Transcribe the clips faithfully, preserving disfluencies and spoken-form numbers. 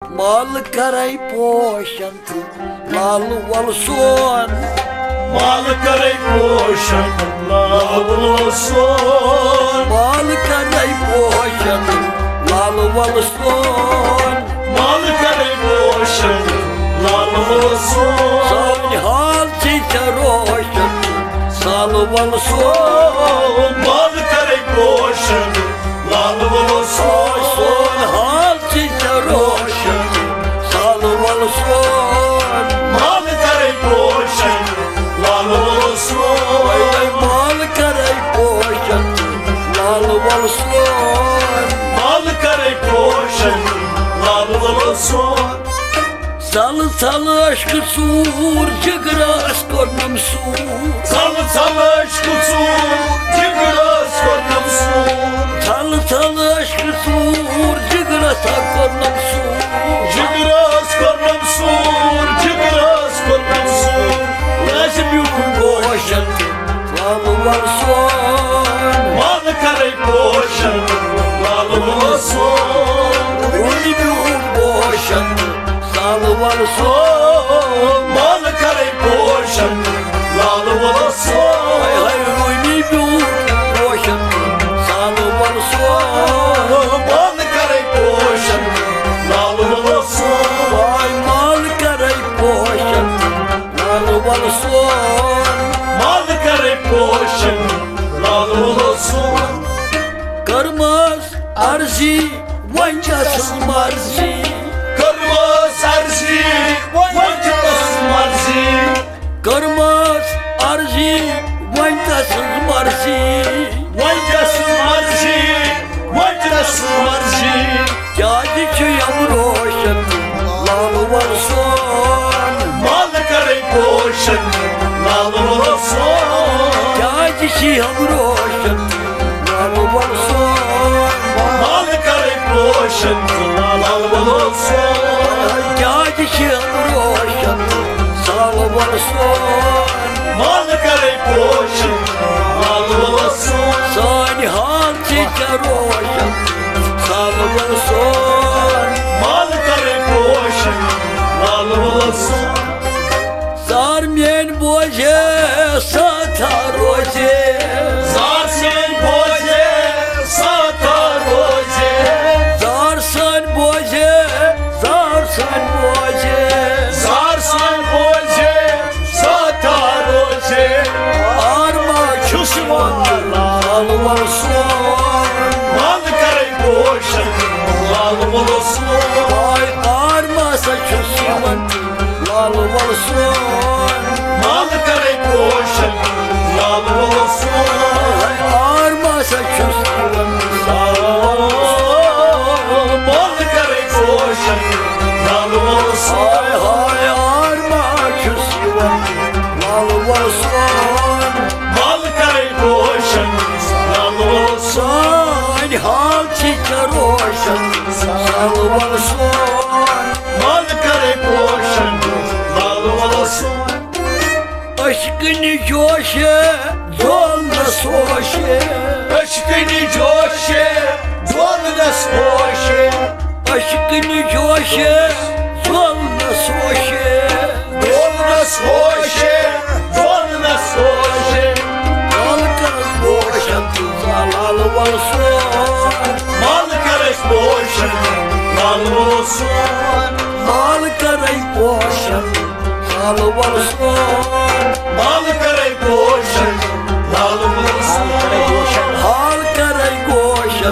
مال کرے پوشن تہٕ لال ول سون۔ مال کرے پوشن تہٕ لال ول سون۔ مال کرے پوشن تہٕ لال ول سون۔ مال کرے پوشن تہٕ لال ول سون۔ سٲنۍ حال چھِ ژےٚ روشن تہٕ لال ول سون۔ مال کرے پوشن تہٕ لال ول سون۔ سون حال چھِ ژےٚ روشن تہٕ لال ول سون۔ مال کرے پوشن تہٕ لال ول سون۔ مال کرے پوشن تہٕ لال ول سون۔ مال کرے پوشن تہٕ لال ول سون۔ ژلہٕ ژلہٕ اشکہٕ ژوٗر، جگرس کوٚرنم سوٗر۔ ژلہٕ ژلہٕ اشکہٕ ژوٗر، جگرس کوٚرنم سوٗر۔ ژلہٕ ژلہٕ اشکہٕ ژوٗر، جگرس ہا کوٚرنم سوٗر۔ جگرس کوٚرنم سوٗر، جگرس کوٚرنم سوٗر۔ لازِ بیوٗٹھ پوشن تہٕ لال ول سون۔ مال کرے پوشن تہٕ لال ول سون۔ روٗنہِ بیوٗٹھ پوشن تہٕ لال ول سون۔ مال کرے پوشن تہٕ لال ول سون۔ ہاے ہاے روٗنہِ بیوٗٹھ پوشن تہٕ لال ول سون۔ مال کرے پوشن تہٕ لال ول سون۔ ہاے مال کرے پوشن تہٕ لال ول سون۔ مال کرے پوشن تہٕ لال ول سون۔ کٔرمٕژ عرضی وۄنۍ چھِ سٕنٛز مرضی۔ کٔرمٕژ عرضی وۄنۍ چھِ سٕنٛز مرضی۔ کٔرمٕژ عرضی وۄنۍ چھِ سٕنٛز مرضی۔ وۄنۍ چھِ سٕنٛز مرضی، وۄنۍ چھِ سٕنٛز مرضی۔ کیٛازِ چھِ یِم روشن لال ول سون؟ مال کرے پوشن لال ول سون۔ کیٛازِ چھِ یِم روشن لال ول سون؟ مال کرے پوشن لال ول سون۔ کیٛازِ چھِ یِم روشن لال ول سون؟ مال کرے پوشن لال ول سون۔ سانہِ حال چھِ ژےٚ روشن لال ول سون۔ مال کرے پوشن لال ول سون۔ زار میٲنۍ بوزے، ساتھا روزے۔ زار میٲنۍ بوزے، ساتھا روزے۔ زار سٲنۍ بوزے، زار سٲنۍ بوزے۔ زار سٲنۍ بوزے، ساتھا روزے۔ آرما چھُس یِوان لال ول سون۔ مال کرے پوشن لال ول سون۔ ہاے آرما سا چھُس یِوان لال ول سون۔ مال کرے پوشن لال ول سون۔ آرما سا چھُس یِوان لال ول سون۔ مال کرے پوشن لال ول سون۔ ہاے ہاے آرما چھُس یِوان لال ول سون۔ مال کرے پوشن لال ول سون۔ سانہِ حال چھِ ژےٚ روشن لال ول سون۔ مال کرے پوشن لال ول سون۔ عشقٕنۍ جوشے، دولنس ہوشے۔ عشقٕنۍ جوشے، دولنس ہوشے۔ عشقٕنۍ جوشے، دولنس ہوشے۔ دولنس ہوشے، دولنس ہوشے۔ مال کرس پوشن لال ول سون۔ مال کرس پوشن لال ول سون۔ مال کرے پوشن لال ول سون۔ مال کرے پوشن لال ول سون۔ مال کرے گوشن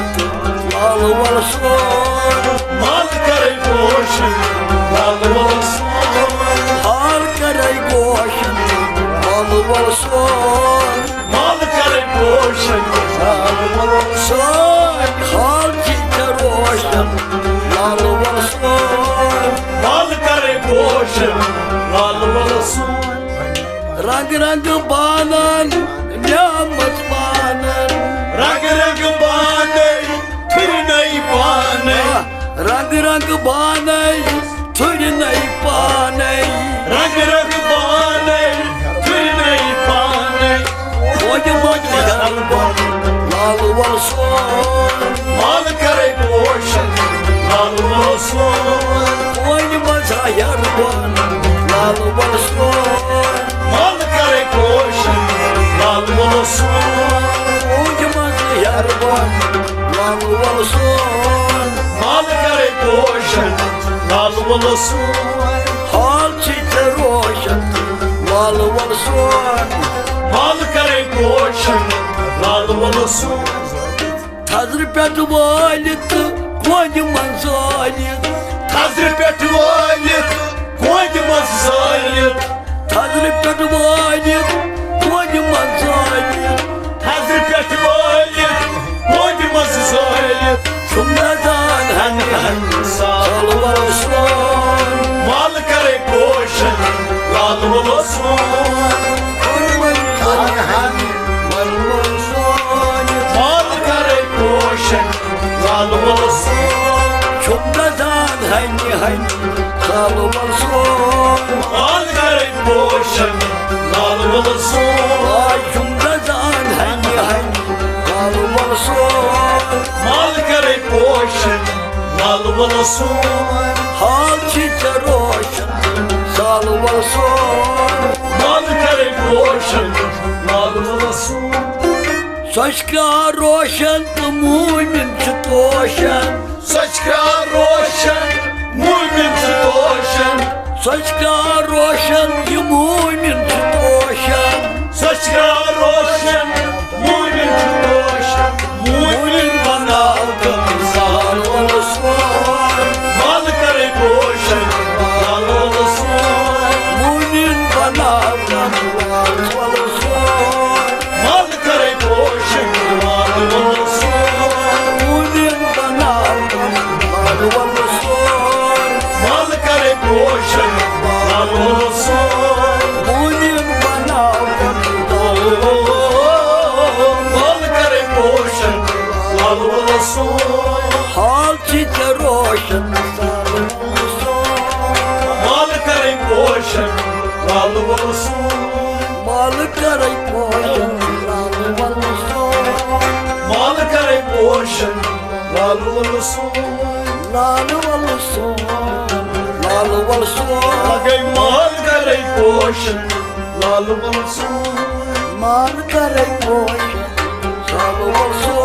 لال ول سون۔ مال کرے پوشن لال ول سون۔ مال کرے گوشن لال ول سون۔ مال کرے پوشن لال ول سون۔ حال چھِ ژےٚ روشن لال ول سون۔ مال کرے پوشن لال ول سون۔ رنگ رنگ بانن نعمت پانن۔ رنگ رنگ بانن تھرنئی پانن۔ رنگ رنگ بانن تھرنئی پانن۔ رنگ رنگ بانن تھرنئی پانن۔ موج موج لال ول سون۔ مال کرے پوشن لال ول سون۔ لال وَل سون، مال کرے پوشن، لال وَل سون۔ حال چھِ ژےٚ روشن، لال وَل سون۔ مال کرے پوشن، لال وَل سون۔ تھزرٕ پٮ۪ٹھ وٲلِتھ تہٕ کۄنٛڈِ منٛز زٲلِتھ۔ تھزرٕ پٮ۪ٹھ وٲلِتھ، کۄنٛڈِ منٛز زٲلِتھ۔ تھزرٕ پٮ۪ٹھ وٲلِتھ، کۄنٛڈِ منٛز زٲلِتھ۔ تھزرٕ پٮ۪ٹھ وٲلِتھ، کۄنٛڈِ منٛز زٲلِتھ۔ چھُم نزان ہنہِ ہنہِ سال وَل سون۔ مال کرے پوشن، لال وَل سون۔ کۄنٛڈِ منٛز زٲلِتھ، لال وَل سون۔ مال کرے پوشن، لال وَل سون۔ چھُم نزان ہنہِ ہنہِ سال وَل سون۔ مال کرے پوشن، لال وَل سون۔ آے چھُم نزان ہنہِ ہنہِ سال وَل سون۔ مال کرے پوشن، لال وَل سون۔ حال چھِ ژےٚ روشن، سال وَل سون۔ مال کرے پوشن، لال وَل سون۔ سۄ چھِ کران روشن تہٕ موٗمِن چھِ توشن۔ سۄ چھِ کران روشن، موٗمِن چھِ توشن۔ سۄ چھِ کران روشن، یہِ موٗمِن چھِ توشن۔ سۄ چھِ کران روشن، موٗمِن چھِ توشن۔ موٗمِن بناو کم سال وَل سون۔ مال کرے پوشن، لال وَل سون۔ موٗمِن بناو کم سال وَل سون۔ مال کرے پوشن، لال وَل سون۔ موٗمِن بناو کم سال وَل سون۔ مال کرے پوشن، لال وَل سون۔ موٗمِن بناو کم سال وَل سون۔ مال کرے پوشن، لال وَل سون۔ حال چھِ ژےٚ روشن، سال وَل سون۔ مال کرے پوشن، لال وَل سون۔ مال کرے پوشن، لال وَل سون۔ مال کرے پوشن، لال وَل سون۔ لال وَل سون، لال وَل سون۔ لگے مال کرے پوشن، لال وَل سون۔ مال کرے پوشن، لال وَل سون۔